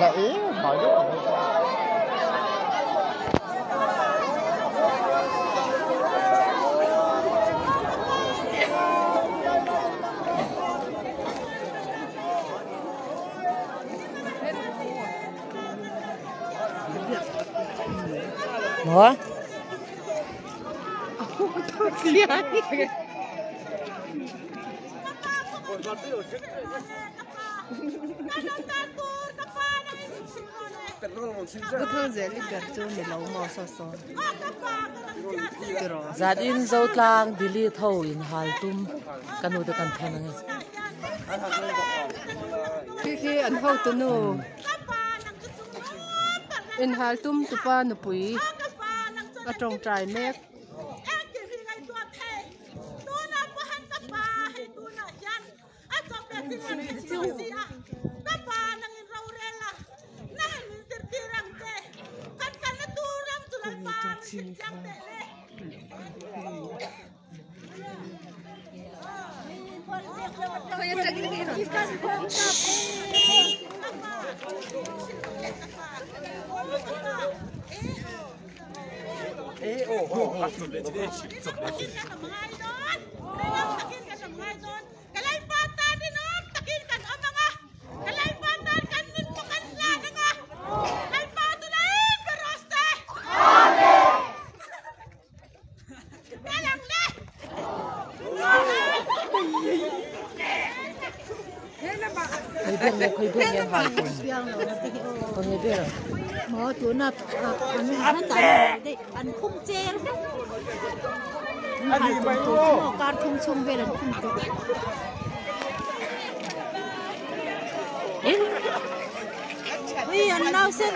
Maw? Zat in zotlang delete ho in hal tum ka nu te kan thon ange. Khi khi an hotu nu in hal tum tupa nupui a tawngtai mek. Khoi ber nge khoi ber nge hal tum. Khoi nge ber. Maw tuna an an khum cher vek. An hal tum tur chu maw kar thum chhung vel an khum tawh. Ui an nausen.